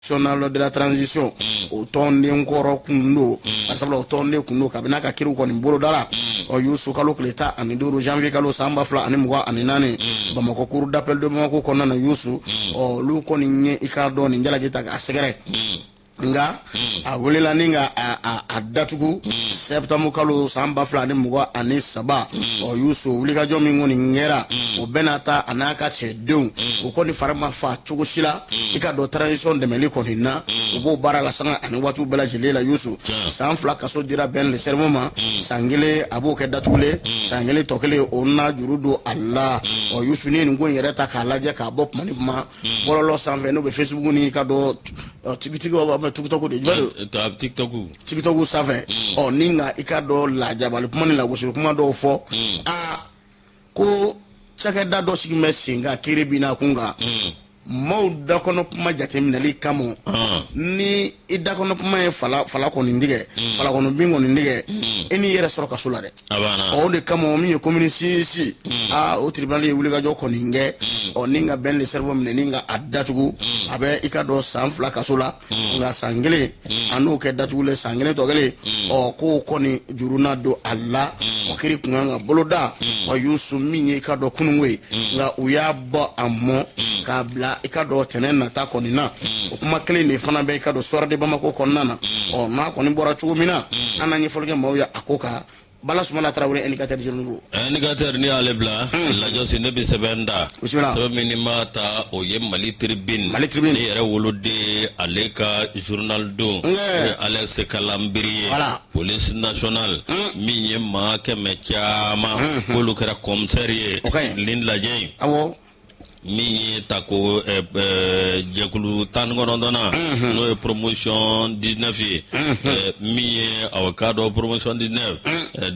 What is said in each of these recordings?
Nationale de la transition o tɔnden kɔrɔ kun don, barisabula o tɔnden kun don kabini a ka kiriw kɔni bolodara. Ɔ Yusu, kalo tile 15 janvier kalo san 2024, Bamakɔ cour d'appel de Bamako kɔnɔna na, Yusu, ɔ olu kɔni ye i k'a dɔn nin jalaki ta k'a sɛgɛrɛ, nka a welela ni ka a datugu septembre kalo san 2023. Ɔ Yusu, wulikajɔ min kɔni kɛra, o bɛɛ n'a ta, a n'a ka cɛdenw, o kɔni fari ma fa cogo si la i ka dɔn transition dɛmɛli kɔni na. U b'o baara la sanga ani waatiw bɛɛ lajɛlen la. Yusu, san 2 kaso dira Ben le Cerveau ma, san kelen a b'o kɛ datugulen, san kelen tɔ kelen o na juru don a la. Ɔ Yusu, n'i ye nin ko in yɛrɛ ta k'a lajɛ k'a bɔ kuma ni kuma bɔlɔlɔ sanfɛ, n'o bɛ Facebook ni i ka dɔn tigitigi TikTok de jumɛn? TikTok. TikTok sanfɛ. Ɔ ni nka i ka dɔn lajabali kuma ni lagosili kuma dɔw fɔ, aa ko cakɛda dɔ sigi bɛ sen kan kiri bin n'a kun kan maaw dakɔnɔ kuma jateminɛli kama. Ni i dakɔnɔ kuma ye fala fala kɔni tigɛ, fala kɔnɔ bin kɔni tigɛ, e n'i yɛrɛ sɔrɔ kaso la dɛ. Ɔ o de kama, min ye commune 6, aa o tribunal ye wulikajɔ kɔni kɛ, ɔ ni ka Ben le Cerveau minɛ ni ka a datugu, a bɛ i ka dɔn san 2 kaso la, nka san kelen a n'o kɛ datugulen, san kelen tɔ kelen, ɔ k'o kɔni juru na don a la. O kiri kun kan ka boloda, ɔ Yusu, min ye i ka dɔn kununko ye, nka u y'a bɔ a mɔ k'a bila i ka dɔn tɛnɛn nata kɔni na. O kuma kelen de fana bɛ i ka dɔn Soir de Bamako kɔnɔna na. Ɔ n'a kɔni bɔra cogo min na, an na ɲɛfɔli kɛ maaw ye a ko kan. Bala Sumala Tarawele, indicateur du renouveau. Indicateur, n'i y'ale bila lajɔsi, ne bɛ sɛbɛn da. Bisimila. Sɛbɛn min ni m'a ta, o ye Mali Tribune. Mali Tribune. Ne yɛrɛ woloden, ale ka journal don. Alex Kalanbiri ye. Police nationale min ye maa 100 caman k'olu kɛra commissaire ye. O ka ɲi. Nin lajɛ in, min ye tako jɛkulu 19nan, n'o ye promotion 19 ye, min ye aw k'a dɔn promotion 19,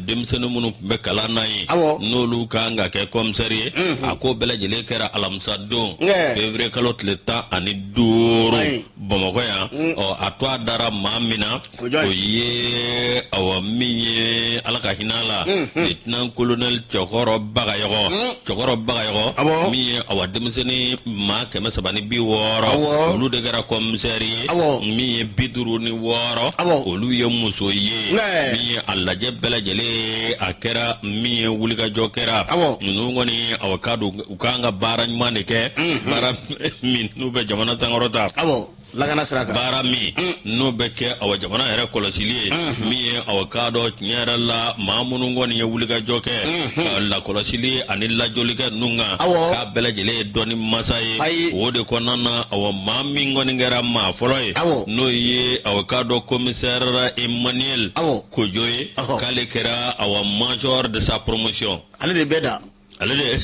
denmisɛnnin minnu tun bɛ kalan na yen, n'olu kan ka kɛ commissaire ye, a ko bɛɛ lajɛlen kɛra alamisa don, février kalo tile 15, Bamakɔ yan. Ɔ a to a dara maa min na, o ye awa min ye, Ala ka hinɛ la, lieutenant colonel Cɛkɔrɔ Bagayɔgɔ. Cɛkɔrɔ Bagayɔgɔ min ye awa denmisɛnnin maa 360, olu de kɛra commissaire ye. Min ye 56, olu ye muso ye. Min ye a lajɛ bɛɛ lajɛlen, a kɛra min ye wulikajɔ kɛra, ninnu kɔni awa k'a don u k'an ka baara ɲuman de kɛ, baara min n'u bɛ jamana sankɔrɔta. Lakana sira kan. Baara min n'o bɛ kɛ awa jamana yɛrɛ kɔlɔsili ye. Min ye awa k'a dɔn tiɲɛ yɛrɛ la, maa minnu kɔni ye wulikajɔ kɛ ka lakɔlɔsili ani lajɔli kɛ ninnu kan, k'a bɛɛ lajɛlen ye dɔnni masa ye. O de kɔnɔna na, awa maa min kɔni kɛra maa fɔlɔ ye, n'o ye awa k'a dɔn commissaire Emmanuel Kojo ye, k'ale kɛra awa major de sa promotion. Ale de bɛ da. Ale de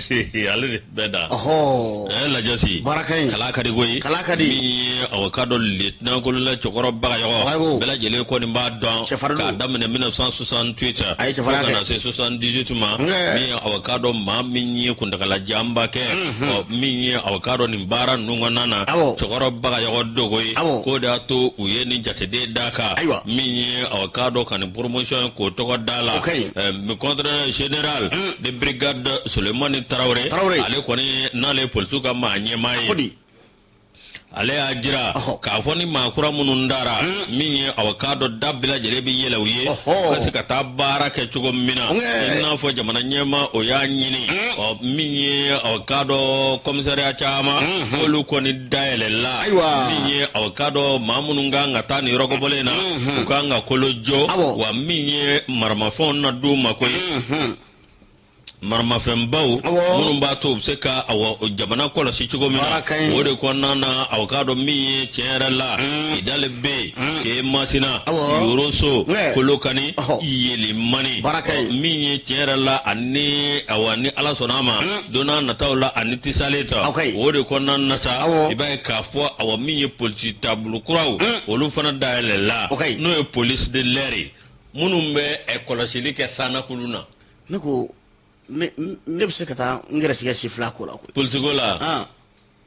bɛɛ da. Ɛ lajɔsi. Baara ka ɲi. Kala ka di koyi. Kala ka di. Min ye awa k'a dɔn lieutenant colonel Cɛkɔrɔ Bagayɔgɔ, bɛɛ lajɛlen kɔni b'a dɔn k'a daminɛ 1968 a ye cɛfarinya fo ka na se 78 ma. Min ye awa k'a dɔn maa min ye kuntagalajanba kɛ, ɔ min ye awa k'a dɔn nin baara ninnu kɔnɔna na, Cɛkɔrɔ Bagayɔgɔ dogo ye, k'o de y'a to u ye nin jateden d'a kan. Min ye awa k'a dɔn ka nin promotion k'o tɔgɔ da la, contrôleur général de brigade Sulemani Tarawele, ale kɔni n'ale ye polisiw ka maa ɲɛmaa ye, ale y'a jira k'a fɔ ni maa kura minnu dara, min ye awa k'a dɔn da bɛɛ lajɛlen bɛ yɛlɛ u ye ka se ka taa baara kɛ cogo min na, i n'a fɔ jamana ɲɛmaa o y'a ɲini. Ɔ min ye awa k'a dɔn commissariat caman, olu kɔni dayɛlɛla. Min ye awa k'a dɔn maa minnu kan ka taa nin yɔrɔ kofɔlen na, u kan ka kolo jɔ. Wa min ye maramafɛnw na d'u ma koyi, maramafɛnbaw minnu b'a to u bɛ se ka awa jamana kɔlɔsi cogo min na. O de kɔnɔna na, aw k'a dɔn min ye tiɲɛ yɛrɛ la, Kidali bɛ yen, Ke Masina, Yoroso, Kolokani, Yelimani, min ye tiɲɛ yɛrɛ la, ani awa ni Ala sɔnna a ma, don n'a nataw la, ani Tisalita. O de kɔnɔna na sa, i b'a ye k'a fɔ awa min ye polisi taabolo kuraw, olu fana dayɛlɛla, n'o ye police de l'air ye, minnu bɛ kɔlɔsili kɛ sannakulun na. Ne ko ne bɛ se ka taa n gɛrɛsɛgɛ sifila ko la koyi. Polisiko la.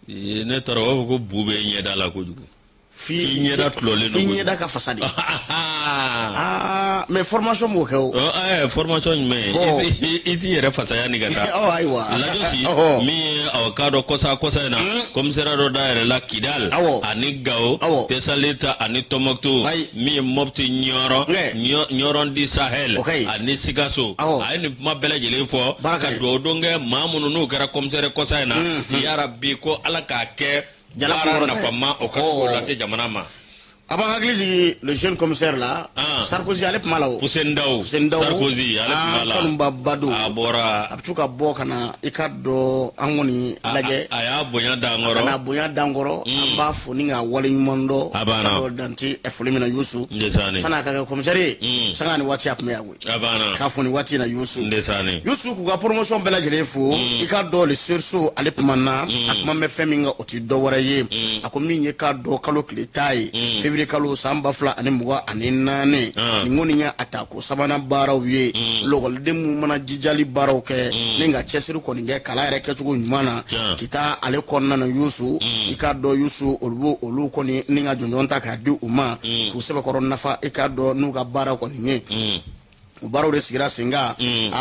Ne taara, u b'a fɔ ko bu bɛ ɲɛda la kojugu. F'i ɲɛda tulɔlen don. F'i ɲɛda ka fasa de. Aa. Ah, mais formation b'o kɛ o. Formation jumɛn? I t'i yɛrɛ fasaya ni ka taa. Ɔ ayiwa. Lajɔsi min ye aw k'a dɔn kɔsa kɔsa in na, commissariat dɔ dayɛlɛla Kidal ani Gawo, Tesalita ani Tɔnbɔkutu, min ye Mɔpti, Ɲɔrɔ, Ɲɔrɔn du Sahel ani Sikaso. A ye nin kuma bɛɛ lajɛlen fɔ ka dugawu don kɛ maa minnu n'u kɛra commissaire kɔsa in na, yarabi ko Ala k'a kɛ baara nafama o ka se k'o lase jamana ma. A b'an hakili jigin le jeune commissaire la, Sarkozy, ale tun b'a la o. Fuseni Daw. Fuseni Daw. Sarkozy, ale tun b'a la. Kanubaba don. A bɔra. A bɛ to ka bɔ ka na i ka dɔn an kɔni lajɛ. A y'a bonya d'an kɔrɔ. Ka na bonya d'an kɔrɔ. An b'a fo ni k'a waleɲuman dɔn. A banna. Dan tɛ foli min na Yusu. Ndesaani. San'a ka kɛ commissaire ye. Sanga ni waati a tun bɛ yan koyi. A banna. K'a fɔ nin waati in na Yusu. Ndesaani. Yusu k'u ka promotion bɛɛ lajɛlen fo. I ka dɔn le sursaut, ale kuma na. A kuma bɛ fɛn min kan, o tɛ dɔ wɛrɛ ye. A ko min ye k'a dɔn kalo tile 10 ye. Février kalo san 2024. Nin kɔni ye a ta ko sabanan baaraw ye. Lɔkɔliden minnu mana jijali baaraw kɛ. Ni ka cɛsiri kɔni kɛ kalan yɛrɛ kɛcogo ɲuman na. Kita ale kɔnɔna na Yusu. I k'a dɔn Yusu, olu b'o olu kɔni ni ka jɔnjɔn ta k'a di u ma. K'u sɛbɛkɔrɔ nafa i k'a dɔn n'u ka baara kɔni ye. O baaraw de sigira sen kan.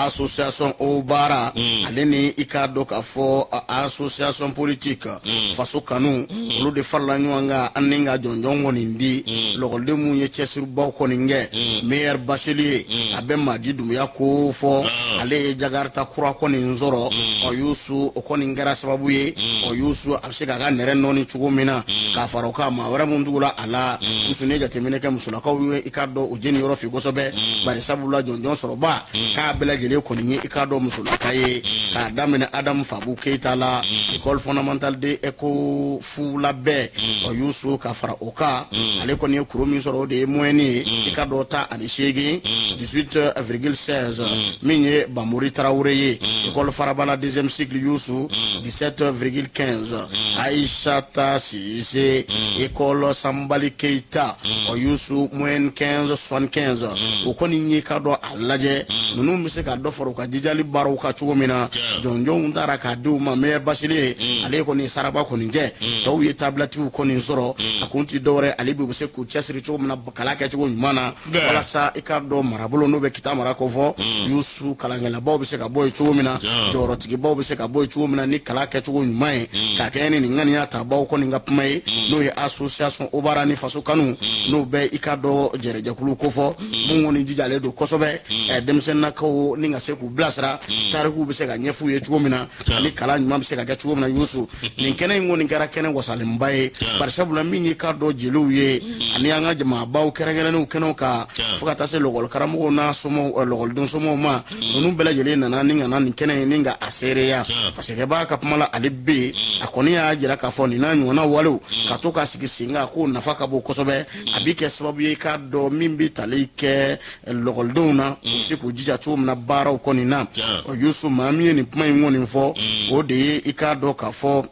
Association o baara, ale ni i k'a dɔn k'a fɔ association politique faso kanu, olu de farala ɲɔgɔn kan an ni ka jɔnjɔn kɔni di lɔkɔliden minnu ye cɛsiribaw kɔni kɛ. Meilleur bachelier, a bɛ Madi Dunbuya ko fɔ, ale ye Jakarta kura kɔni sɔrɔ. Ɔ Yusu, o kɔni kɛra sababu ye, ɔ Yusu, a bɛ se k'a ka nɛrɛ nɔɔni cogo min na k'a fara o kan maa wɛrɛ mun tugula a la. Yusu, n'i ye jateminɛ kɛ, musolakaw ye i k'a dɔn o jeni yɔrɔ fi kosɛbɛ, bari sabula jɔnjɔn sɔrɔba k'a bɛɛ lajɛlen kɔni ye i k'a dɔn musolaka ye, k'a daminɛ Adamu Fabu Keyita la, école fondamentale de Eko Fulabɛ. Ɔ Yusu, ka fara o kan, ale kɔni ye kuru min sɔrɔ, o de ye moyenne ye i k'a dɔn 18, 18,16. Min ye Bamori Tarawele ye, école Farabala, deuxième cycle, Yusu, 17,15. Aïssata Sise, école Sanbali Keita, ɔ Yusu, moyenne 15,75. O kɔni ye k'a dɔn a lajɛ ninnu bɛ se ka dɔ fara u ka jijali baaraw kan cogo min na. Jɔnjɔnw taara k'a di u ma. Meilleur bachelier, ale kɔni saraba kɔni jɛ, tɔw ye tabilatigiw kɔni sɔrɔ. A kun ti dɔwɛrɛ, ale bi u bɛ se k'u cɛsiri cogo min na kalan kɛcogo ɲuman na, walasa i k'a dɔn marabolo n'o bɛ Kita mara ko fɔ, Yusu, kalankɛlabaw bɛ se ka bɔ yen cogo min na, jɔyɔrɔtigibaw bɛ se ka bɔ yen cogo min na ni kalan kɛcogo ɲuman ye, k'a kɛ ni nin ŋaniya tabaw kɔni ka kuma ye, n'o ye association Obara ni faso kanu, n'o bɛ i k'a dɔn jɛrɛjɛkulu kofɔ mun kɔni jijalen don kosɛbɛ denmisɛnninnakaw ni ka se k'u bilasira, tarikuw bɛ se ka ɲɛf'u ye cogo min na, ani kalan ɲuman bɛ se ka kɛ cogo min na. Yusu, nin kɛnɛ in kɔni kɛra kɛnɛ wasalenba ye, barisabula min ye k'a dɔn jeliw ye ani an ka jamanabaw kɛrɛnkɛrɛnnenw kɛnɛw kan, fo ka taa se lɔkɔli karamɔgɔw n'a somɔgɔw, lɔkɔliden somɔgɔw ma, ninnu bɛɛ lajɛlen nana ni ka na nin kɛnɛ in ni ka a seereya. Fasɛgɛba ka kuma la, ale bɛ yen, a kɔni y'a jira k'a fɔ nin n'a ɲɔgɔnna walew ka to ka sigi sen kan, k'o nafa ka bon kosɛbɛ. A bɛ kɛ sababu ye k'a dɔn min bɛ tali kɛ lɔkɔlidenw na, u bɛ se k'u jija cogo min na baaraw kɔni na. Ɔ Yusu, maa min ye nin kuma in kɔni fɔ, o de ye i k'a dɔn k'a fɔ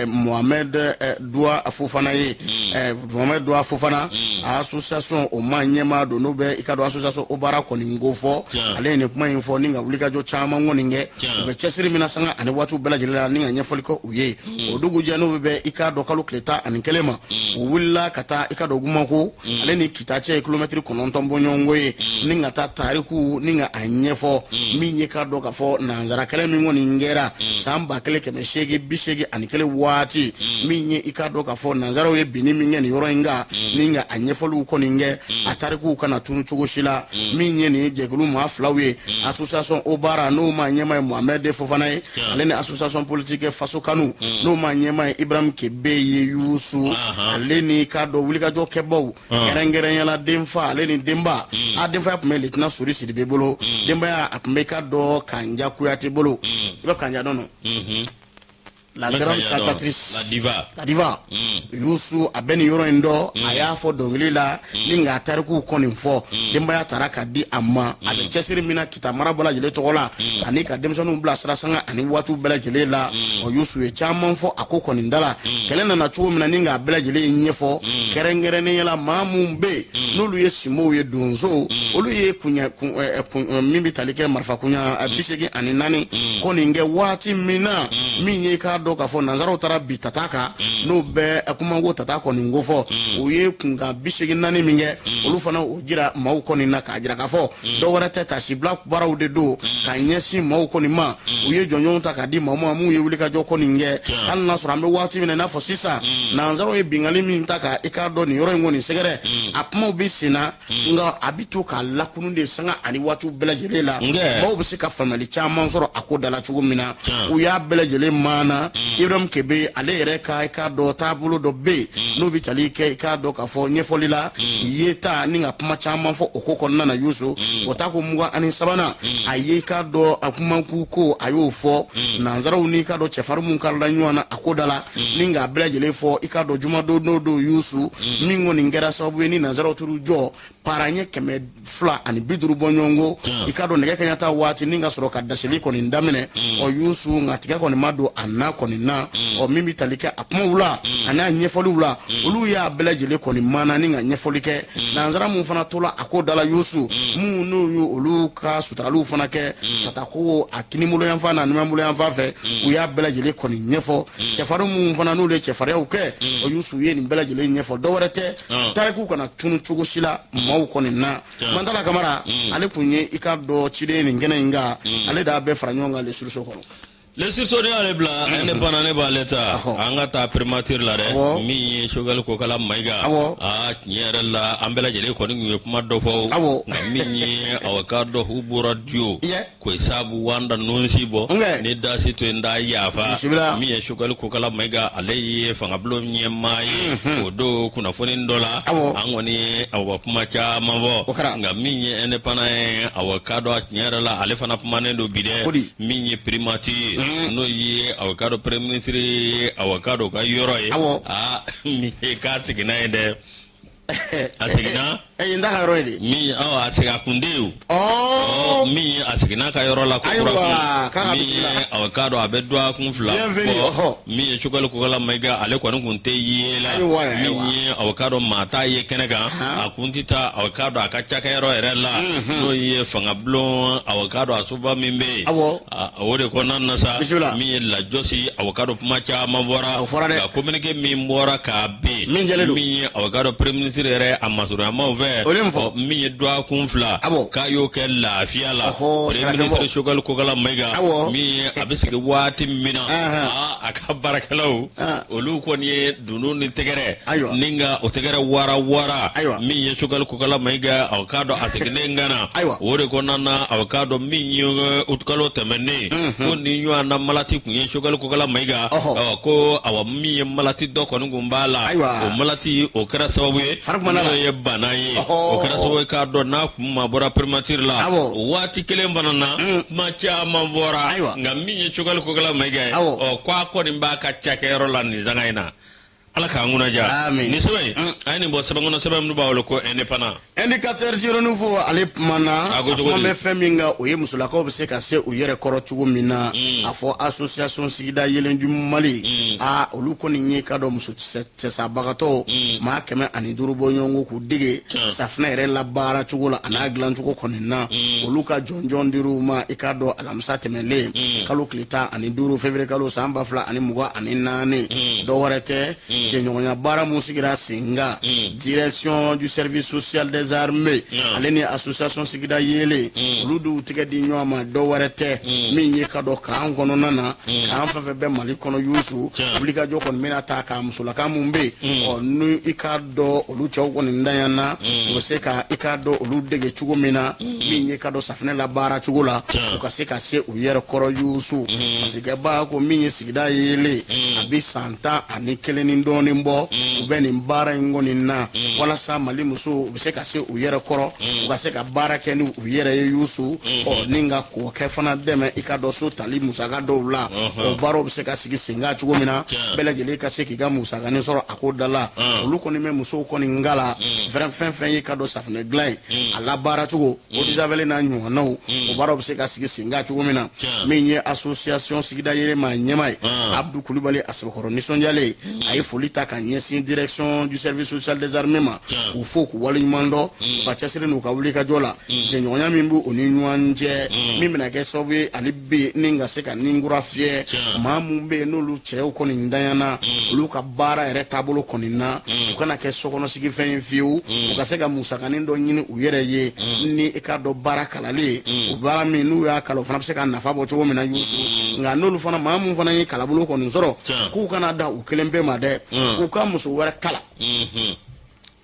Mohamed Doua Fofana ye. Mohamed Doua Fofana, association o ma ɲɛmaa don, n'o bɛ i ka dɔn association o baara kɔni ko fɔ. Ale ye nin kuma in fɔ ni ka wulikajɔ caman kɔni kɛ, u bɛ cɛsiri min na sanga ani waatiw bɛɛ lajɛlen la, ni ka ɲɛfɔli kɛ u ye. O dugujɛ, n'o bɛ bɛn i k'a dɔn kalo tile 11 ma, u wulila ka taa i ka dɔn Gumako, ale ni Kita cɛ ye kilomɛtiri 9 bɔɲɔgɔnko ye, ni ka taa tariku ni ka a ɲɛfɔ. Min ye k'a dɔn k'a fɔ nanzara kɛlɛ min kɔni kɛra san 1881 waati, min ye i k'a dɔn k'a fɔ nanzaraw ye binni min kɛ nin yɔrɔ in kan, ni ka a ɲɛfɔliw kɔni kɛ, a tarikuw kana tunu cogo si la. Min ye nin jɛkulu maa filaw ye, association Obara, n'o ma ɲɛmaa ye Mohamed Fofana ye, ale ni association politique Faso Kanu, n'o ma ɲɛmaa ye Ibrahim Kebe ye. Yusu, ale ni k'a dɔn wulikajɔ kɛbaw, kɛrɛnkɛrɛnyala denfa, ale ni denba, a denfaya tun bɛ lieutenant Sori Sidibe bolo, denbaya a tun bɛ k'a dɔn Kanja Kuyate bolo. I bɛ Kanja dɔn nɔ, la grande cantatrice, la diva. La diva. Yusu, a bɛ nin yɔrɔ in dɔn. A y'a fɔ dɔnkili la ni nka tarikuw kɔni fɔ. Denbaya taara ka di a ma, a bɛ cɛsiri min na Kita mara bɛɛ lajɛlen tɔgɔ la, ani ka denmisɛnninw bilasira sanga ani waatiw bɛɛ lajɛlen la. Ɔ Yusu ye caman fɔ a ko kɔni da la, kɛlɛ nana cogo min na, ni k'a bɛɛ lajɛlen ɲɛfɔ, kɛrɛnkɛrɛnnenya la maa mun bɛ yen n'olu ye sinbow ye, donsow, olu ye kunya kun min bɛ tali kɛ marifa kunya 84 kɔni kɛ waati min na, min ye k'a dɔn k'a fɔ nansaraw taara bin Tata kan, n'o bɛ kumanko Tata kɔni ko fɔ, u ye kunkan 84 min kɛ, olu fana o jira maaw kɔni na k'a jira k'a fɔ dɔwɛrɛ tɛ, tasibila baaraw de don ka ɲɛsin maaw kɔni ma. U ye jɔnjɔnw ta k'a di maaw ma minnu ye wulikajɔ kɔni kɛ, hali n'a sɔrɔ an bɛ waati min na i n'a fɔ sisan, nansaraw ye binkanni min ta ka i k'a dɔn nin yɔrɔ in kɔni sɛgɛrɛ, a kumaw bɛ sen na, nka a bɛ to k'a lakunun de sanga ani waatiw bɛɛ lajɛlen la, maaw bɛ se ka faamuyali caman sɔrɔ a ko da la cogo min na. U y'a bɛɛ lajɛlen maana. Ibrahim Kebe ale yɛrɛ ka i k'a dɔn taabolo dɔ bɛ yen, n'o bɛ tali kɛ i k'a dɔn k'a fɔ ɲɛfɔli la yeta ni ka kuma caman fɔ o ko kɔnɔna na. Yusu o ta ko 23nan, a ye i k'a dɔn a kumanku ko a y'o fɔ nansaraw n'i k'a dɔn cɛfarin minnu karila ɲɔgɔn na a ko da la, ni k'a bɛɛ lajɛlen fɔ i k'a dɔn jumadon n'o don Yusu, min kɔni kɛra sababu ye ni nansaraw t'u jɔ para ɲɛ 250 bɔ ɲɔgɔn ko i k'a dɔn nɛgɛ kaɲa tan waati, ni ka sɔrɔ ka dasili kɔni daminɛ. Ɔ Yusu, nka tigɛ kɔni ma don a na kɔni na. Ɔ min bɛ tali kɛ a kumaw la a n'a ɲɛfɔliw la, olu y'a bɛɛ lajɛlen kɔni maana ni ka ɲɛfɔli kɛ. Nansara mun fana tola a ko da la Yusu, minnu n'u ye olu ka suturaliw fana kɛ ka taa ko a kinibolo yanfan n'a numanbolo yanfan fɛ, u y'a bɛɛ lajɛlen kɔni ɲɛfɔ. Cɛfarin minnu fana n'olu ye cɛfarinyaw kɛ, o Yusu ye nin bɛɛ lajɛlen ɲɛfɔ, dɔwɛrɛ tɛ, tariku kana tunu cogo si la maaw kɔni na. Mandala Kamara ale kun ye i k'a dɔn ciden nin kɛnɛ in kan, ale d'a bɛɛ fara ɲɔgɔn kan Le Sursaut kɔnɔ. Le Sursaut de y'ale bila indépendant, ne b'ale ta. An ka taa primature la dɛ. Min ye Choguel Kokala Mayiga, aa tiɲɛ yɛrɛ la, an bɛɛ lajɛlen kɔni tun ye kuma dɔ fɔ, nka min ye aw k'a dɔn u bɔra duo ko sabu wanda nonsi bɔ ni dasi to n da yafa. Min ye Choguel Kokala Mayiga, ale ye fangabulon ɲɛmaa ye. O don kunnafoni dɔ la, an kɔni ye awa kuma caman fɔ, nka min ye indépendant ye, awa k'a dɔn a tiɲɛ yɛrɛ la, ale fana kumanen don bi dɛ. Min ye primature, n'o ye awa k'a dɔn premier ministre ye, awa k'a dɔn ka yɔrɔ ye, aa min ye k'a seginna ye dɛ, a seginna. Yen t'a ka yɔrɔ ye de. Min awɔ, a segin a kun de ye o. Min ye a seginna ka yɔrɔ la ko kura, min ye awa k'a dɔn a bɛ dɔgɔkun 2 bɔ. Min ye Choguel Kokala Mayiga, ale kɔni kun tɛ ye la. Min ye awa k'a dɔn maa t'a ye kɛnɛ kan, a kun tɛ taa awa k'a dɔn a ka cakɛyɔrɔ yɛrɛ la, n'o ye fangabulon awa k'a dɔn a soba min bɛ yen. O de kɔnɔna na sa, min ye lajɔsi, awa k'a dɔn kuma caman fɔra, nka communiqué min bɔra k'a bin, min ye awa k'a dɔn premier ministre yɛrɛ a masurunyamaw fɛ, min ye dɔgɔkun 2 k'a y'o kɛ lafiya la. Premier ministre Choguel Kokala Mayiga, min ye a bɛ sigi waati min na, a ka baarakɛlaw olu kɔni ye dunun ni tɛgɛrɛ ni ka o tɛgɛrɛ wara wara. Min ye Choguel Kokala Mayiga, aw k'a dɔn a seginnen ka na o de kɔnɔna na, aw k'a dɔn min ye utukalo tɛmɛnen ko ni ɲɔgɔn na malati kun ye Choguel Kokala Mayiga, ko awa min ye malati dɔ kɔni kun b'a la, o malati o kɛra sababu ye n'o ye bana ye, o kɛra sababu ye k'a dɔn n'a kun ma bɔra primature la. O waati kelen fana na, kuma caman fɔra, nka min ye Choguel Kokala Mayiga ye, ɔ ko a kɔni b'a ka cakɛyɔrɔ la nin sanga in na. Ala k'an kunna diya. Nin sɛbɛn in, a ye nin bɔ sɛbɛn kɔnɔ, sɛbɛn minnu b'a wele ko Indépendant. Indicateur du Renouveau, ale kumana, a kuma bɛ fɛn min kan, o ye musolakaw bɛ se ka se u yɛrɛ kɔrɔ cogo min na. A fɔ association sigida yelenju Mali, aa olu kɔni ye ka dɔn muso cɛsabagatɔw maa 105 bɔ ɲɔgɔn kɔ k'u dege safinɛ yɛrɛ la baara cogo la a n'a dilancogo kɔni na. Olu ka jɔnjɔn dir'u ma i k'a dɔn alamisa tɛmɛnlen, kalo tile 15 février kalo san 2024. Dɔwɛrɛ tɛ, jɛɲɔgɔnya baara mun sigira sen kan, direction du service social des armées ale ni association sigida yeelen, olu d'u tɛgɛ di ɲɔgɔn ma. Dɔwɛrɛ tɛ, min ye ka dɔn k'an kɔnɔna na, k'an fɛn fɛn bɛ Mali kɔnɔ Yusu, wulikajɔ kɔni bɛna ta k'a musolaka mun bɛ yen, ɔ ni i k'a dɔn olu cɛw kɔni danyana, u bɛ se ka i k'a dɔn olu dege cogo min na, min ye ka dɔn safinɛ la baara cogo la, u ka se ka se u yɛrɛ kɔrɔ Yusu. Parce que ba ko min ye sigida yeelen, a bɛ san 11 ni dɔɔnin bɔ, u bɛ nin baara in kɔni na walasa Mali musow u bɛ se ka se u yɛrɛ kɔrɔ, u ka se ka baara kɛ ni u yɛrɛ ye Yusu, ɔ ni ka kɔkɛ fana dɛmɛ i ka dɔn so tali musaka dɔw la. O baaraw bɛ se ka sigi sen kan cogo min na, bɛɛ lajɛlen ka se k'i ka musakanin sɔrɔ a ko da la. Olu kɔni bɛ musow kɔni ngala fɛn fɛn ye ka dɔn safinɛ dilan ye a labaara cogo, eau de javel n'a ɲɔgɔnnaw, o baaraw bɛ se ka sigi sen kan cogo min na. Min ye association sigida yɛrɛ maa ɲɛmaa ye, Abdu Kulubali, a sɛbɛkɔrɔ nisɔndiyalen, a ye foli foli ta ka ɲɛsin Direction du service social des armées ma, k'u fo, k'u waleɲuman dɔn u ka cɛsiri n'u ka wulikajɔ la, jɛɲɔgɔnya min b'u ni ɲɔgɔn cɛ, min bɛna kɛ sababu ye ale bɛ ni ka se ka ninkura fiyɛ maa mun bɛ yen, n'olu cɛw kɔni ntanyana olu ka baara yɛrɛ taabolo kɔni na, u kana kɛ sokɔnɔsigifɛn ye fiyewu, u ka se ka musakanin dɔ ɲini u yɛrɛ ye ni i k'a dɔn baara kalalen, o baara min n'u y'a kalan, o fana bɛ se ka nafa bɔ cogo min na, Yusu. Nka n'olu fana, maa mun fana ye kalanbolo kɔni sɔrɔ, k'u kana da u kelen pe ma dɛ, u ka muso wɛrɛ kalan.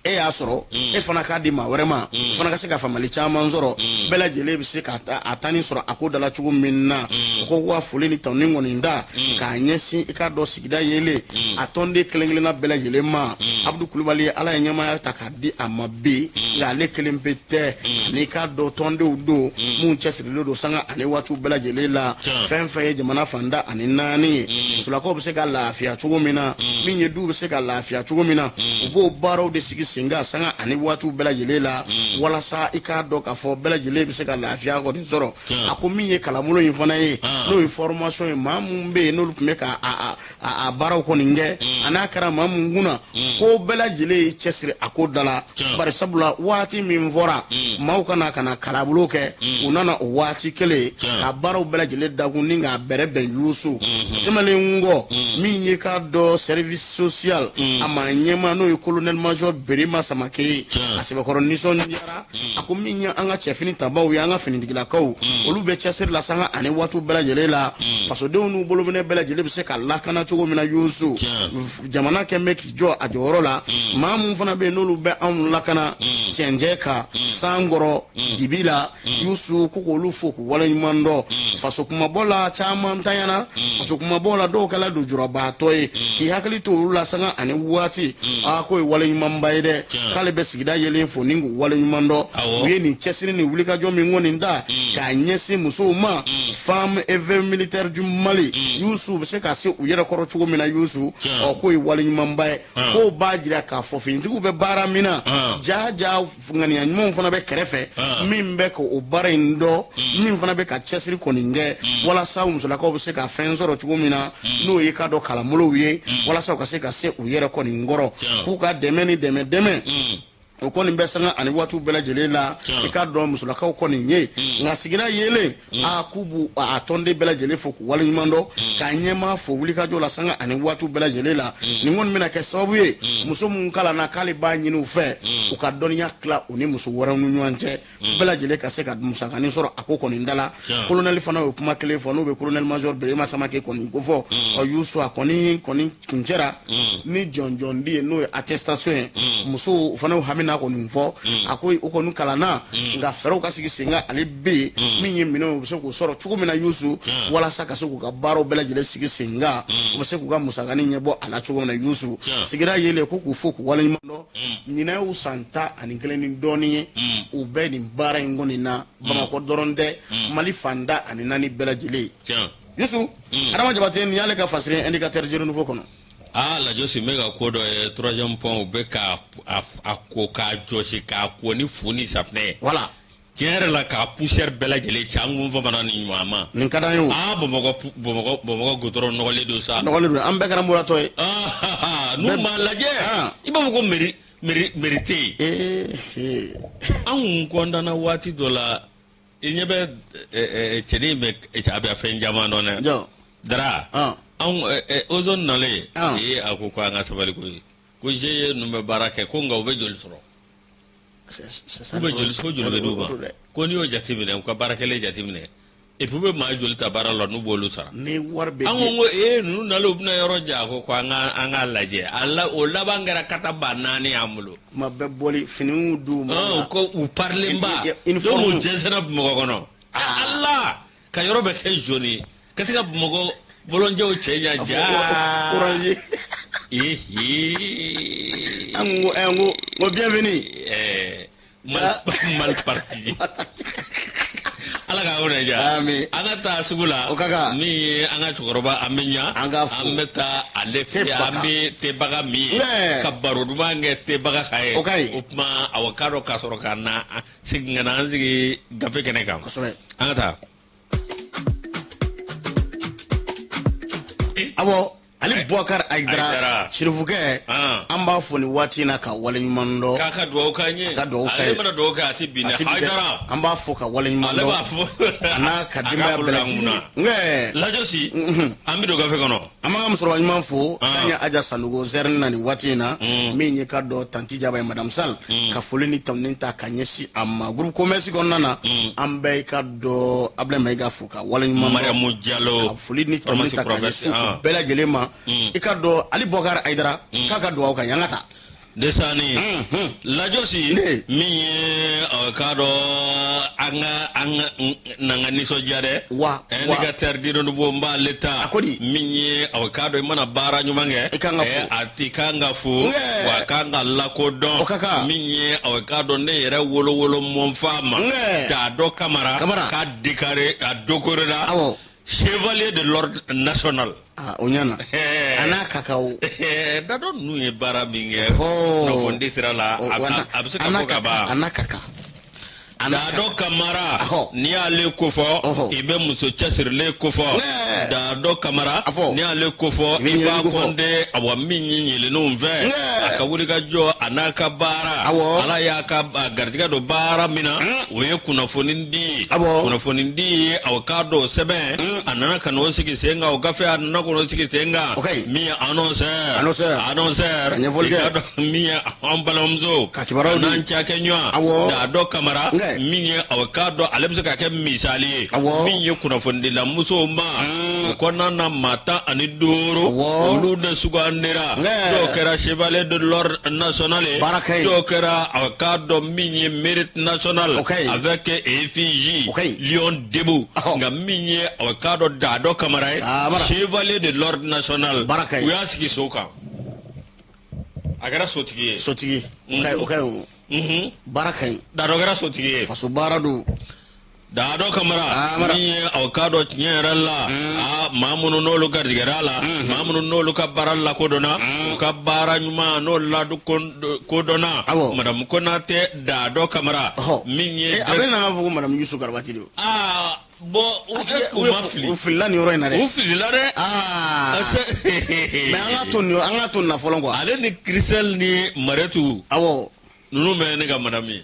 E y'a sɔrɔ, e fana k'a di maa wɛrɛ ma, o fana ka se ka faamali caman sɔrɔ, bɛɛ lajɛlen bɛ se ka a tani sɔrɔ a ko da la cogo min na. U ko k'u ka foli ni tanuni kɔni da k'a ɲɛsin i k'a dɔn sigida yelen a tɔnden kelen kelenna bɛɛ lajɛlen ma. Abudu Kulubali, Ala ye ɲɛmaaya ta k'a di a ma bi, nka ale kelen pe tɛ, ani k'a dɔn tɔndenw don minnu cɛsirilen don sanga ani waatiw bɛɛ lajɛlen la. Fɛn fɛn ye jamana fan 14 ye, musolakaw bɛ se ka lafiya cogo min na, min ye duw bɛ se ka lafiya cogo min na, u b'o baaraw de sigi sen kan sanga ani waatiw bɛɛ lajɛlen la, walasa i k'a dɔn k'a fɔ bɛɛ lajɛlen bɛ se ka lafiya kɔni sɔrɔ. A ko min ye kalanbolo in fana ye, n'o ye formation ye, maa mun bɛ yen n'olu tun bɛ ka a baaraw kɔni kɛ, a n'a kɛra maa mun kunna, ko bɛɛ lajɛlen y'i cɛsiri a ko da la, bari sabula waati min fɔra maaw ka na ka na kalanbolo kɛ, u nana o waati kelen ka baaraw bɛɛ lajɛlen dakun ni k'a bɛrɛ bɛn. Yusu, tɛmɛlen kɔ, min ye k'a dɔn service social a maa ɲɛmaa, n'o ye colonel major Berema Samake ye, a sɛbɛkɔrɔ nisɔndiyara. A ko min ye an ka cɛfini tabaw ye, an ka finitigilakaw, olu bɛ cɛsiri la sanga ani waatiw bɛɛ lajɛlen la, fasodenw n'u bolominɛ bɛɛ lajɛlen bɛ se ka lakana cogo min na. Yusu, jamana kɛn bɛ k'i jɔ a jɔyɔrɔ la. Maa mun fana bɛ yen n'olu bɛ anw lakana cɛncɛn kan, san kɔrɔ, dibi la, Yusu, ko k'olu fo k'u waleɲuman dɔn. Faso kumabɔ la, caman tanyana faso kumabɔ la, dɔw kɛla lujurabaatɔ ye, k'i hakili to olu la sanga ani waati, aa, k'o ye waleɲumanba ye dɛ. K'ale bɛ sigida yelen fo ni k'u waleɲuman dɔn. U ye nin cɛsiri ni wulikajɔ min kɔni ta k'a ɲɛsin musow ma, femmes et veuves militaires du Mali, Yusu, u bɛ se ka se u yɛrɛ kɔrɔ cogo min na, Yusu, ɔ, k'o ye waleɲumanba ye. K'o b'a jira k'a fɔ finitigiw bɛ baara min na, jaa jaa, ŋaniya ɲumanw fana bɛ kɛrɛfɛ min bɛ ka o baara in dɔn, min fana bɛ ka cɛsiri kɔni kɛ walasa musolakaw bɛ se ka fɛn sɔrɔ cogo min na, n'o ye k'a dɔn kalanbolow ye, walasa u ka se ka se u yɛrɛ kɔni kɔrɔ, k'u ka dɛmɛ ni dɛmɛ dɛmɛ o kɔni bɛ sanga ani waatiw bɛɛ lajɛlen la, i k'a dɔn musolakaw kɔni ye. Nka sigida yelen, a k'u b'u a tɔnden bɛɛ lajɛlen fo k'u waleɲuman dɔn, k'a ɲɛmaa fo wulikajɔ la sanga ani waatiw bɛɛ lajɛlen la. Nin kɔni bɛna kɛ sababu ye, muso mun kalanna, k'ale b'a ɲini u fɛ u ka dɔnniya tila u ni muso wɛrɛw ni ɲɔgɔn cɛ, bɛɛ lajɛlen ka se ka musakanin sɔrɔ a ko kɔni da la. Kolonɛli fana y'o kuma kelen fɔ, n'o bɛ colonel major Berema Samake kɔni ko fɔ. Ɔ, Yusu, a kɔni kuncɛra ni jɔnjɔndi ye, n'o ye attestation ye. Musow o fana y'u hamina kɔni fɔ. A ko o kɔni kalanna, nka fɛɛrɛw ka sigi sen kan ale bɛ yen, min ye minɛnw, u bɛ se k'o sɔrɔ cogo min na, Yusu, walasa ka se k'u ka baaraw bɛɛ lajɛlen sigi sen kan, u bɛ se k'u ka musakanin ɲɛbɔ a la cogo min na. Yusu, sigida yelen, ko k'u fo k'u waleɲuman dɔn. Ɲinɛ y'u san 11 ni dɔɔnin ye, u bɛ nin baara in kɔni na Bamakɔ dɔrɔn tɛ, Mali fan 14 bɛɛ lajɛlen. Yusu, Adama Jabate, nin y'ale ka fasiri Indicateur du Renouveau kɔnɔ. Aa, Lajɔsi, n bɛ ka ko dɔ ye, troisième pont, u bɛ ka a ko k'a jɔsi, k'a ko ni fu ni safunɛ ye. Voilà. Tiɲɛ yɛrɛ la, k'a poussière bɛɛ lajɛlen cɛ, an kun famana ni ɲuman ma. Nin ka d'an ye o. Aa, Bamakɔ, Bamakɔ goudron nɔgɔlen don sa. Nɔgɔlen don, an bɛɛ kɛra moratɔ ye. Ah, n'u m'a lajɛ, i b'a fɔ ko mairie tɛ yen. An kun kɔntanna waati dɔ la, i ɲɛ bɛ cɛnin bɛ, a bɛ fɛn caman dɔn dɛ. Jɔn? Dara. Anw ozone nalen, ee, a ko an ka sabali koyi, ko GIE ninnu bɛ baara kɛ ko, nka u bɛ joli sɔrɔ? K'u bɛ joli, ko joli bɛ d'u ma? Ko n'i y'o jateminɛ, u ka baarakɛlen jateminɛ, et puis u bɛ maa joli ta baara la n'u b'olu sara? Ni wari bɛ An ko ee, ninnu nalen, u bɛna yɔrɔ jan. A ko an k'a lajɛ a la, o laban kɛra kata 4000 y'an bolo. Kuma bɛɛ bɔli finiw d'u ma. Ko u parilen ba, donc u jɛnsɛnna Bamakɔ kɔnɔ. Ala ka yɔrɔ bɛ kɛ jaune ye, ka se ka Bamakɔ bɔlɔnjɛw cɛ ɲa ja. Orange. Ee. An ko an ko bienvenue. Ɛɛ, mal mal parti. Ala k'a wele ja. Amin. An ka taa sugu la. O ka kan. Min ye an ka cɛkɔrɔba, an bɛ ɲa. An k'a fo. An bɛ taa ale fɛ. Tebaga. An bɛ tebaga min ye. Ka baro duman kɛ tebaga kan ye. O ka ɲi. O tuma, awɔ, k'a dɔn ka sɔrɔ ka na segin ka na an sigi gafe kɛnɛ kan. Kosɛbɛ. An ka taa. Awɔ. Ali Boubacar Haïdara Sirifukɛ, an b'a fo nin waati in na ka waleɲuman dɔn. K'a ka dugawu k'an ye. A ka dugawu k'an ye. Ale mana dugawu kɛ a tɛ bin dɛ. Haïdara. An b'a fo ka waleɲuman dɔn. Ale b'a fo. A n'a ka denbaya bɛɛ lajɛlen. Nkɛ. Lajɔsi. An bɛ don gafe kɔnɔ. An b'an ka musokɔrɔba ɲuman fo. K'an ye Aja Sanogo zɛrini na nin waati in na. Min ye ka dɔn tanti Jaba ye Madame Sall. Ka foli ni tanuni ta ka ɲɛsin a ma groupe commerce kɔnɔna na. An bɛɛ ka dɔn Ablaye Mayiga fo ka waleɲuman dɔn. Mariamu Jalo. Ka foli ni tanuni ta ka ɲɛsin u bɛɛ lajɛlen ma. I ka dɔn Ali Boubacar Haïdara k'a ka dugawu k'an ye an ka taa. Desani lajɔsi min ye k'a dɔn an ka an ka n'an ka nisɔndiya dɛ wa indicateur du renouveau n b'ale ta min ye k'a dɔn i mana baara ɲuman kɛ i kan ka fo a ti kan ka fo wa a kan ka lakodɔn min ye k'a dɔn ne yɛrɛ wolo wolo mɔnfa ma Dado Kamara k'a décoré a décoré la chevalier de l'ordre national. Ah, o ɲana a n'a ka kan o. Dado ninnu ye baara min kɛ kunnafonidi sira la a bɛ se ka fɔ ka ban. A n'a ka kan. Dado Kamara n'i y'ale kofɔ i bɛ muso cɛsirilen kofɔ Dado Kamara n'i y'ale kofɔ i b'a kɔnde awa min ye ɲɛlɛnninw fɛ a ka wulikajɔ a n'a ka baara Ala y'a ka garijɛgɛ don baara min na o ye kunnafoni di ye kunnafoni di ye aw k'a dɔn sɛbɛn a nana ka n'o sigi sen kan o gafe a nana ka n'o sigi sen kan min ye annonceur annonceur min ye an balimamuso n'an cakɛɲɔgɔn Dado Kamara min ye aw k'a dɔn ale bɛ se ka kɛ misali ye min ye kunnafonidilamusow ma o kɔnɔna na maa 15 olu de sugandira dɔw kɛra chevalier de l'ordre national ye dɔw kɛra aw k'a dɔn min ye mérite national avec effigie lion debout nka min ye aw k'a dɔn Dado Kamara ye chevalier de l'ordre national u y'a sigi so kan a kɛra sotigi ye sotigi o ka ɲi baara ka ɲi Dado kɛra sotigi ye faso baara don Dado Kamara min ye aw k'a dɔn tiɲɛ yɛrɛ la aa maa minnu n'olu garijɛgɛra la maa minnu n'olu ka baara lakodɔnna u ka baara ɲuman n'o lakodɔnna Madame Konate Dado Kamara min ye a bɛ na fɔ ko Madame Youssou Garabati de aa bon u ma fili u filila nin yɔrɔ in na dɛ u filila dɛ mais an ka to nin an ka to nin na fɔlɔ quoi ale ni Christelle ni Maretu awɔ ninnu bɛɛ ye ne ka madame ye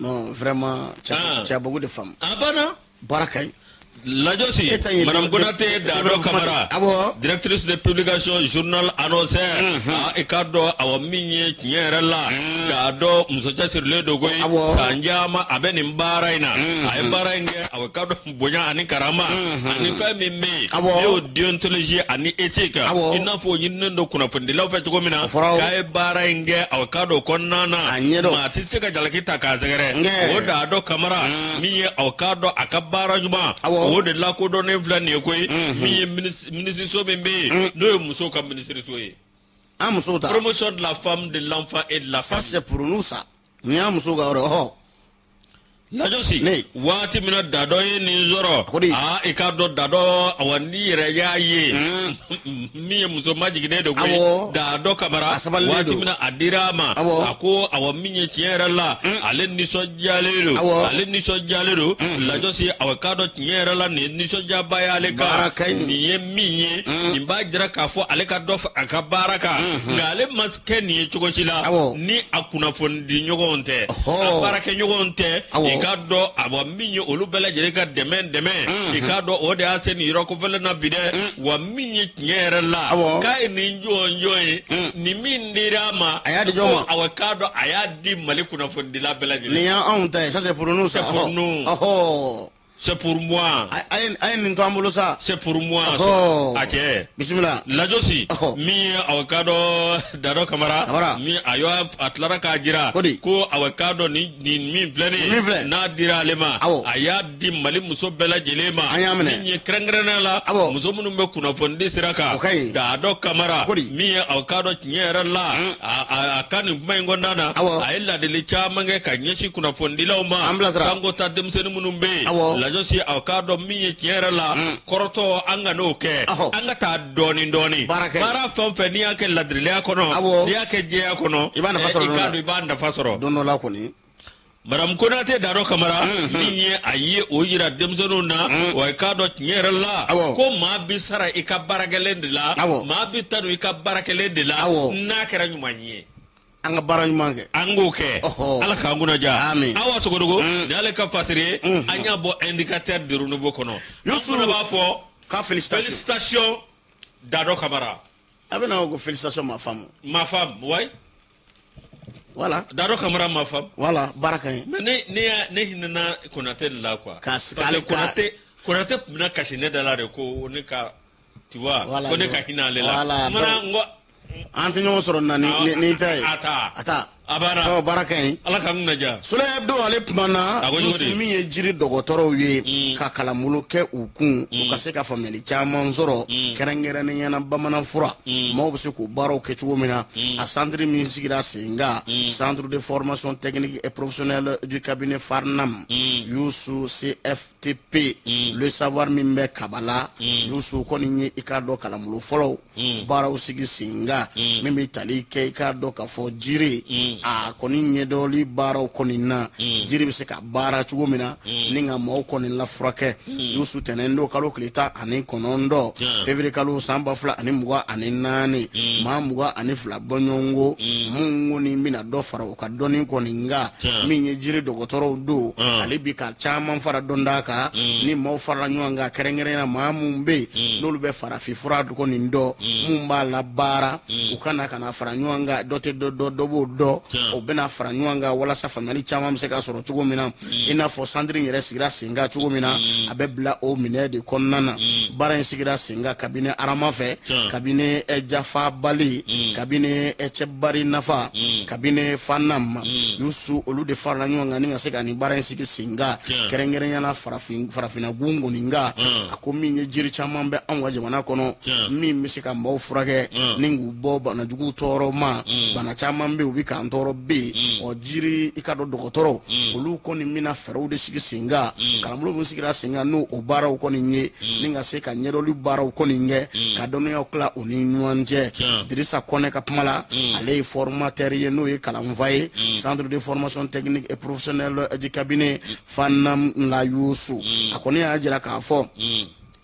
Non, vraiment, tu as beaucoup de femmes. A banna. Baara ka ɲi. Lajɔsi, Madame Konate Dado Kamara, directrice de publication journal annonceur, ah, i k'a dɔn awa min ye tiɲɛ yɛrɛ la, k'a dɔn muso cɛsirilen don koyi, san caman a bɛ nin baara in na, a ye baara in kɛ awa k'a dɔn bonya ani karama, ani fɛn min bɛ yen, n'o y'o déontologie ani éthique, i n'a fɔ o ɲininen don kunnafonidilaw fɛ cogo min na, k'a ye baara in kɛ awa k'a dɔn o kɔnɔna na, maa tɛ se ka jalaki ta k'a sɛgɛrɛ, o Dado Kamara min ye aw k'a dɔn a ka baara ɲuman, o de lakodɔnnen filɛ nin ye koyi, min ye minisiriso min bɛ yen, n'o ye musow ka minisiriso ye. An musow ta. Promotion de la femme, de l'enfant et de la famille. Ça c'est pour nous ça. Nin y'an musow ka yɔrɔ ye ɔhɔ. Lajɔsi waati min na Dado ye nin sɔrɔ aa i k'a dɔn Dado awa n'i yɛrɛ y'a ye min ye muso majiginnen don koyi Dado Kamara waati min na a dira a ma a ko awa min ye tiɲɛ yɛrɛ la ale nisɔndiyalen don ale nisɔndiyalen don Lajɔsi awa k'a dɔn tiɲɛ yɛrɛ la nin ye nisɔndiyaba ye ale kan nin ye min ye nin b'a jira k'a fɔ ale ka dɔ a ka baara kan nka ale ma kɛ nin ye cogo si la ni a kunnafonidi ɲɔgɔnw tɛ a baarakɛɲɔgɔnw tɛ i k'a dɔn awa min ye olu bɛɛ lajɛlen ka dɛmɛ dɛmɛ i k'a dɔn o de y'a se nin yɔrɔ kofɔlen na bi dɛ wa min ye tiɲɛ yɛrɛ la k'a ye nin jɔnjɔn ye nin min dira a ma a y'a di jɔn ma awa k'a dɔn a y'a di Mali kunnafonidila bɛɛ lajɛlen nin y'anw ta ye ça c'est pour nous ça c'est pour nous C'est pour moi. A ye nin to an bolo sa. C'est pour moi. A cɛ. Bisimila. Lajɔsi. Min ye aw k'a dɔn Dado Kamara. Kamara. Min a y'a a tilara k'a jira. Ko di. Ko aw k'a dɔn nin min filɛ nin ye. Min filɛ. N'a dira ale ma. Awɔ. A y'a di Mali muso bɛɛ lajɛlen ma. An y'a minɛ. Min ye kɛrɛnkɛrɛnnenya la. Awɔ. Muso minnu bɛ kunnafonidi sira kan. O ka ɲi. Dado Kamara. Ko di. Min ye aw k'a dɔn tiɲɛ yɛrɛ la. A ka nin kuma in kɔnɔna na. Awɔ. A ye ladili caman kɛ ka ɲɛsin kunnafonidilaw ma. An bilasira. Sanko ta denmisɛnnin minnu bɛ yen. Awɔ. Lajɔsi aw k'a dɔn min ye tiɲɛ yɛrɛ la. Kɔrɔtɔ an kan'o kɛ. Ɔhɔ. An ka taa dɔɔnin dɔɔnin. Baara kɛ. Baara fɛn o fɛn n'i y'a kɛ ladiriya kɔnɔ. Awɔ. N'i y'a kɛ jɛya kɔnɔ. I b'a nafa sɔrɔ I don dɔ k'a la. dɔn i b'a nafa sɔrɔ. Don dɔ la kɔni. Madame Konate Dado Kamara min ye a ye o yira denmisɛnninw na wa i k'a dɔn tiɲɛ yɛrɛ la ko maa bɛ sara i ka baarakɛlen de la maa bɛ tanu i ka baarakɛlen de la n'a kɛra ɲuman ye an ka baara ɲuman kɛ an k'o kɛ ala k'an kunna diya awa Sogodogo nin y'ale ka fasiri ye an y'a bɔ Indicateur du Renouveau kɔnɔ an fana b'a fɔ ka félicitation Dado Kamara a bɛna ko félicitation ma faamu ma faamu wayi Voilà. Dado Kamara ma faamu. Voilà, baara ka ɲi. Mais ne hinɛna Konate de la quoi. Ka Parce que Konate tun bɛna kasi ne da la de ko ne ka tu vois voilà, ko ne ka hinɛ ale la. Voilà. Mana n ko an tɛ ɲɔgɔn sɔrɔ na ni ta ye. A ta. A ta. A banna. Ɔ baara ka ɲi. Ala k'an kunna diya. Soleil Hebdo ale kumana A ko cogo di? min ye jiri dɔgɔtɔrɔw ye ka kalanbolo kɛ u kun u ka se ka faamuyali caman sɔrɔ kɛrɛnkɛrɛnnenya na bamanan fura maaw bɛ se k'o baaraw kɛ cogo min na a centre min sigira sen kan centre de formation technique et professionnelle du cabinet Farnam Youssou CFTP le savoir min bɛ Kabala Youssou kɔni ye i k'a dɔn kalanbolo fɔlɔw baaraw sigi sen kan min bɛ tali kɛ i k'a dɔn k'a fɔ jiri a kɔni ɲɛdɔnli baaraw kɔni na jiri bɛ se ka baara cogo min na ni ka maaw kɔni lafurakɛ Youssou tɛnɛn don kalo tile 19 février kalo san 2024 maa 22 bɔɲɔgɔnko mun kɔni bɛna dɔ fara u ka dɔnni kɔni kan min ye jiri dɔgɔtɔrɔw don ale bi ka caman fara dɔnda kan ni maaw farala ɲɔgɔn kan kɛrɛnkɛrɛnnenya na maa mun bɛ yen n'olu bɛ farafin fura kɔni dɔn mun b'a la baara u ka na ka na fara ɲɔgɔn kan dɔ tɛ dɔ dɔn dɔ b'o dɔn o bɛna fara ɲɔgɔn kan walasa faamuyali caman bɛ se ka sɔrɔ cogo min na i n'a fɔ santiri in yɛrɛ sigira sen kan cogo min na a bɛ bila o minɛ de kɔnɔna na baara in sigira sen kan kabini arama fɛ kabini jafa bali kabini cɛbari nafa kabini fanam Yusu olu de farala ɲɔgɔn kan ni ka se ka nin baara in sigi sen kan kɛrɛnkɛrɛnya la farafinna gun kɔni kan a ko min ye jiri caman bɛ anw ka jamana kɔnɔ min bɛ se ka maaw furakɛ ni k'u bɔ banajugu tɔɔrɔ ma bana caman bɛ yen u bɛ k'an tɔɔrɔ bɛ yen ɔ jiri i ka dɔn dɔgɔtɔrɔw olu kɔni bɛna fɛɛrɛw de sigi sen kan kalanbolo min sigira sen kan n'o o baaraw kɔni ye ni ka se ka ɲɛdɔnli baaraw kɔni kɛ ka dɔnniyaw tila u ni ɲɔgɔn cɛ Dirisa Kɔnɛ ka kuma la ale ye formateur ye n'o ye kalanfa ye centre de formation technique et professionnelle du cabinet Fanam la Yusu a kɔni y'a jira k'a fɔ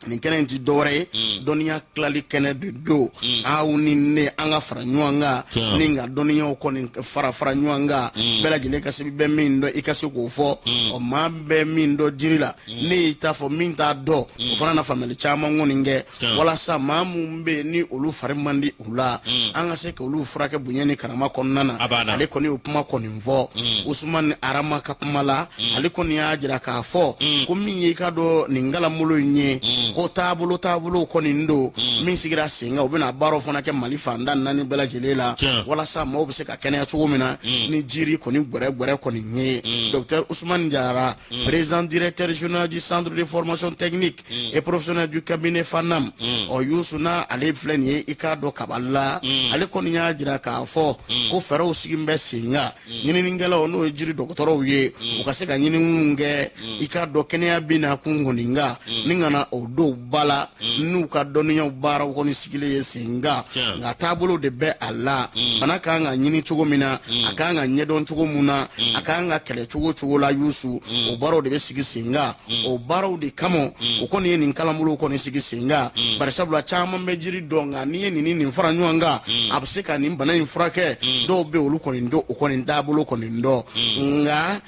nin kɛnɛ in ti dɔwɛrɛ ye dɔnniya tilali kɛnɛ de don aw ni ne an ka fara ɲɔgɔn kan ni ka dɔnniyaw kɔni fara fara ɲɔgɔn kan bɛɛ lajɛlen ka se bɛ min dɔn i ka se k'o fɔ ɔ maa bɛ min dɔn jiri la ne y'i ta fɔ min t'a dɔn o fana na faamuyali caman kɔni kɛ walasa maa minnu bɛ yen ni olu fari man di u la an ka se k'olu furakɛ bonya ni karama kɔnɔna na ale kɔni y'o kuma kɔni fɔ Usumani Arama ka kuma la ale kɔni y'a jira k'a fɔ ko min ye i ka dɔn nin kalanbolo in ye ko taabolo taabolo kɔni don min sigira sen kan u bɛna baaraw fana kɛ Mali fan tan ni naani bɛɛ lajɛlen la walasa maaw bɛ se ka kɛnɛya cogo min na ni jiri kɔni gwɛrɛgwɛrɛ kɔni ye docteur Usumani Jara président directeur général du centre de formation technique et professionnel du cabinet Fanam ɔ Yusu n'a ale filɛ nin ye i k'a dɔn Kabala ale kɔni y'a jira k'a fɔ ko fɛɛrɛw sigi bɛ sen kan ɲininikɛlaw n'o ye jiri dɔgɔtɔrɔw ye u ka se ka ɲininiw kɛ i k'a dɔn kɛnɛya bɛ na kun kɔni kan ni ka na o don ba la n'u ka dɔnniyaw baaraw kɔni sigilen ye sen kan nka taabolo de bɛ a la bana ka kan ka ɲini cogo min na a ka kan ka ɲɛdɔn cogo min na a ka kan ka kɛlɛ cogo cogo la Yusu o baaraw de bɛ sigi sen kan o baaraw de kama u kɔni ye nin kalanbolow kɔni sigi sen kan bari sabula caman bɛ jiri dɔn nka n'i ye nin ni nin fara ɲɔgɔn kan a bɛ se ka nin bana in furakɛ dɔw bɛ olu kɔni dɔn o kɔni taabolo kɔni dɔn nka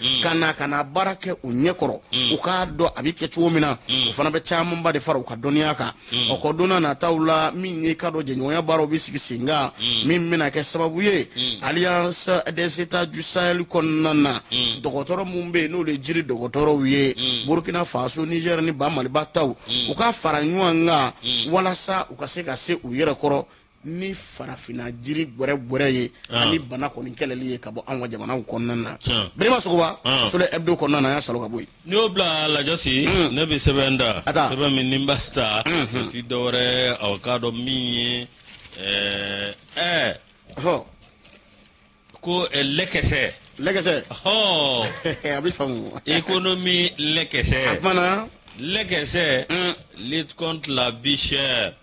ka na baara kɛ u ɲɛ kɔrɔ u k'a dɔn a bɛ kɛ cogo min na o fana bɛ camanba de fara u ka dɔnniya kan o kɔ don nataw la min ye ka dɔn jɛɲɔgɔnya baaraw bɛ sigi sen kan min bɛna kɛ sababu ye Alliance des États du Sahel kɔnɔna na dɔgɔtɔrɔ minnu bɛ yen n'olu ye jiri dɔgɔtɔrɔw ye Burkina Faso Niger ni ba Maliba taw u ka fara ɲɔgɔn kan walasa u ka se ka se u yɛrɛ kɔrɔ ni farafinna jiri gwɛrɛgwɛrɛ ye ani bana kɔni kɛlɛli ye ka bɔ anw ka jamanaw kɔnɔna na Birima Sogoba Soleil Hebdo kɔnɔna na an y'a salo ka bɔ yen n'i y'o bila lajɔsi ne bɛ sɛbɛn da sɛbɛn min ni n b'a ta o ti dɔwɛrɛ aw k'a dɔn min ye ɛɛ ko lɛkɛsɛ lɛkɛsɛ hɔ a bɛ faamu économie lɛkɛsɛ a kumana. Lɛkɛsɛ, lutte contre la vie chère.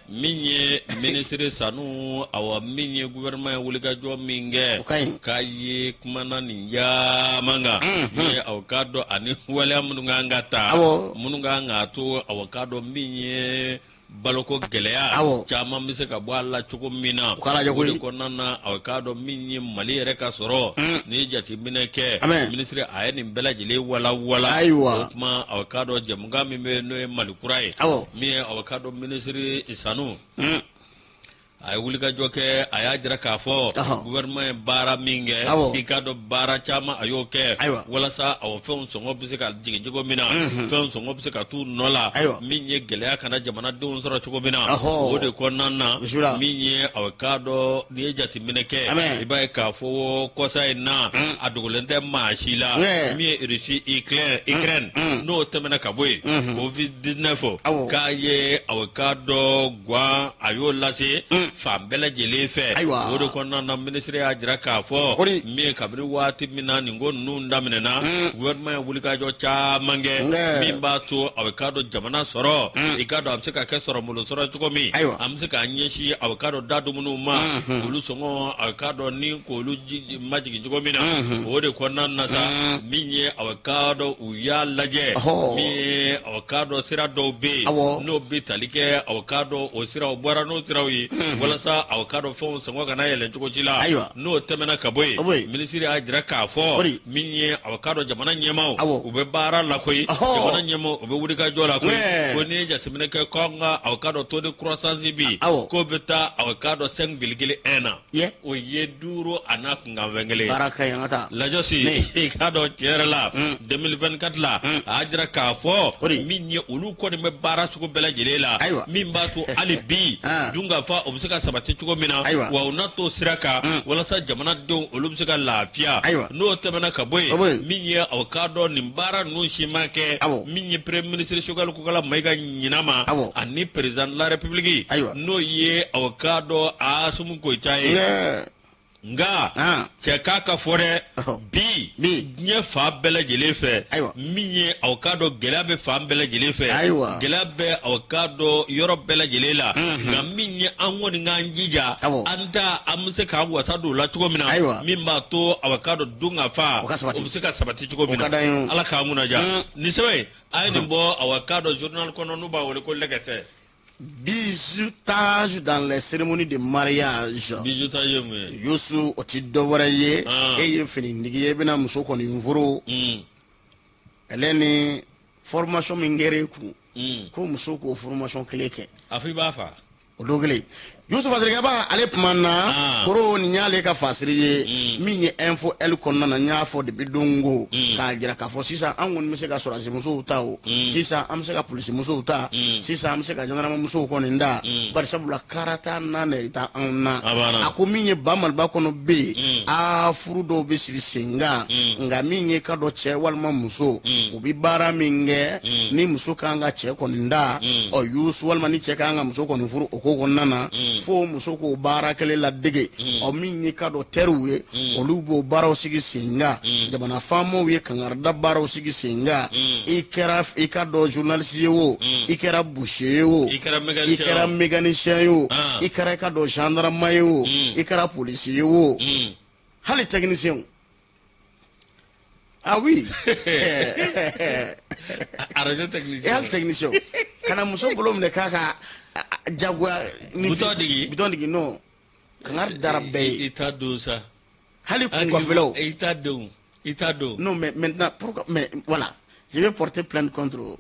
Min ye minisiri Sanu, awa min ye gouvernement ye wulikajɔ min kɛ, k'a ye kumana nin caman kan, min ye aw k'a dɔn ani waleya minnu kan ka ta, minnu kan k'a to aw k'a dɔn min ye baloko gɛlɛya caman bɛ se ka bɔ a la cogo min na. O de kɔnɔna na, aw k'a dɔn min ye Mali yɛrɛ ka sɔrɔ, n'i ye jateminɛ kɛ, minisiri a ye nin bɛɛ lajɛlen walawala. O tuma, aw k'a dɔn jɛmukan min bɛ yen n'o ye Mali kura ye, min ye aw k'a dɔn minisiri Sanu, a ye wulikajɔ kɛ, a y'a jira k'a fɔ gouvernement ye baara min kɛ, i k'a dɔn baara caman a y'o kɛ walasa aw fɛnw sɔngɔ bɛ se ka jigin cogo min na, fɛnw sɔngɔ bɛ se ka t'u nɔ la, min ye gɛlɛya kana jamanadenw sɔrɔ cogo min na. O de kɔnɔna na, min ye aw k'a dɔn n'i ye jateminɛ kɛ, i b'a ye k'a fɔ kɔsa in na, a dogolen tɛ maa si la, min ye Russie Ukraine n'o tɛmɛna ka bɔ yen, Covid 19, k'a ye aw k'a dɔn gwan a y'o lase fan bɛɛ lajɛlen fɛ. O de kɔnɔna na, minisiri y'a jira k'a fɔ min ye kabini waati min na nin ko ninnu daminɛna, gouvernement ye wulikajɔ caman kɛ min b'a to a k'a dɔn jamana sɔrɔ, i k'a dɔn a bɛ se ka kɛ sɔrɔbolo sɔrɔ cogo min, an bɛ se k'an ɲɛsin a k'a dɔn da dumuniw ma, olu sɔngɔ a k'a dɔn ni k'olu majigin cogo min na. O de kɔnɔna na sa, min ye a k'a dɔn u y'a lajɛ, min ye aw k'a dɔn sira dɔw bɛ yen n'o bɛ tali kɛ, aw k'a dɔn o siraw bɔra n'o siraw ye walasa aw k'a dɔn fɛnw sɔngɔ kana yɛlɛn cogo si la. N'o tɛmɛna ka bɔ yen, minisiri y'a jira k'a fɔ min ye aw k'a dɔn jamana ɲɛmaaw u bɛ baara la koyi, jamana ɲɛmaaw u bɛ wulikajɔ la koyi, ko n'i ye jateminɛ kɛ k'an ka aw k'a dɔn taux de croissance bi k'o bɛ taa aw k'a dɔn 5,1 na, o ye duuru a n'a kunkanfɛn kelen. Baara ka ɲi, an ka taa. Lajɔsi, i k'a dɔn tiɲɛ yɛrɛ la, 2024 la, a y'a jira k'a fɔ min ye olu kɔni bɛ baara sugu bɛɛ lajɛlen la min b'a to hali bi dunkafa o bɛ se ka sabati cogo min na, wa u na to sira kan walasa jamanadenw olu bɛ se ka lafiya. N'o tɛmɛna ka bɔ yen, min ye aw k'a dɔn nin baara ninnu si ma kɛ, min ye premier ministre Choguel Kokalla Maïga ɲinɛ ma ani président de la république n'o ye aw k'a dɔn Assimi Goïta ye. Nka cɛ k'a ka fɔ dɛ, bi diɲɛ fan bɛɛ lajɛlen fɛ, min ye aw k'a dɔn gɛlɛya bɛ fan bɛɛ lajɛlen fɛ, gɛlɛya bɛ aw k'a dɔn yɔrɔ bɛɛ lajɛlen la. Nka min ye an kɔni k'an jija an ta an bɛ se k'an wasa don o la cogo min na, min b'a to aw k'a dɔn dunkafa o bɛ se ka sabati cogo min na. Ala k'an kunnaja. Nin sɛbɛn a ye nin bɔ aw k'a dɔn journal kɔnɔ n'u b'a wele ko Lɛkɛsɛ. Bizutage dans les cérémonies de mariage. Bizutage ye mun ye? Yusu, o ti dɔ wɛrɛ ye. E ye finitigi ye, i bɛna muso kɔni furu. Ale ni formation min kɛra e kun, ko muso k'o formation kelen kɛ. A fɔ i b'a fa. O don kelen, Yusuf Fasirikaba ale kuma na. Koro nin y'ale ka fasiri ye. Min ye Info L kɔnɔna na, n y'a fɔ depuis dongo k'a jira k'a fɔ sisan an kɔni bɛ se ka sɔrɔdasi musow ta o, sisan an bɛ se ka polisi musow ta, sisan an bɛ se ka gendarme musow kɔni ta, bari sabula kara t'an na, nɛri t'an anw na. A ko min ye ba Maliba kɔnɔ bɛ yen, aa furu dɔw bɛ siri sen kan, nka min ye ka dɔ cɛ walima muso u bɛ baara min kɛ, ni muso kan ka cɛ kɔni da ɔ Yusu, walima ni cɛ kan ka muso kɔni furu, o ko kɔnɔna na, fo muso k'o baara kelen ladege. Ɔ min ye ka dɔ teriw ye, olu b'o baaraw sigi sen kan. Jamana faamaw ye kangarida baaraw sigi sen kan. I kɛra i ka dɔn journaliste ye o, i kɛra boucher ye o, i kɛra i kɛra mécanicien ye o, i kɛra i ka dɔn gendarme ye o, i kɛra policier ye o, hali technicien. Ah oui. Radio technicien. E hali technicien. Kana muso bolo minɛ k'a ka jagoya. Bouton digi. Bouton digi, non. Kangari dara bɛɛ ye. I t'a don sa. Hali kunkafilaw. I t'a don. I t'a don. Non, mais maintenant pourquoi, mais voilà, je vais porter plainte contre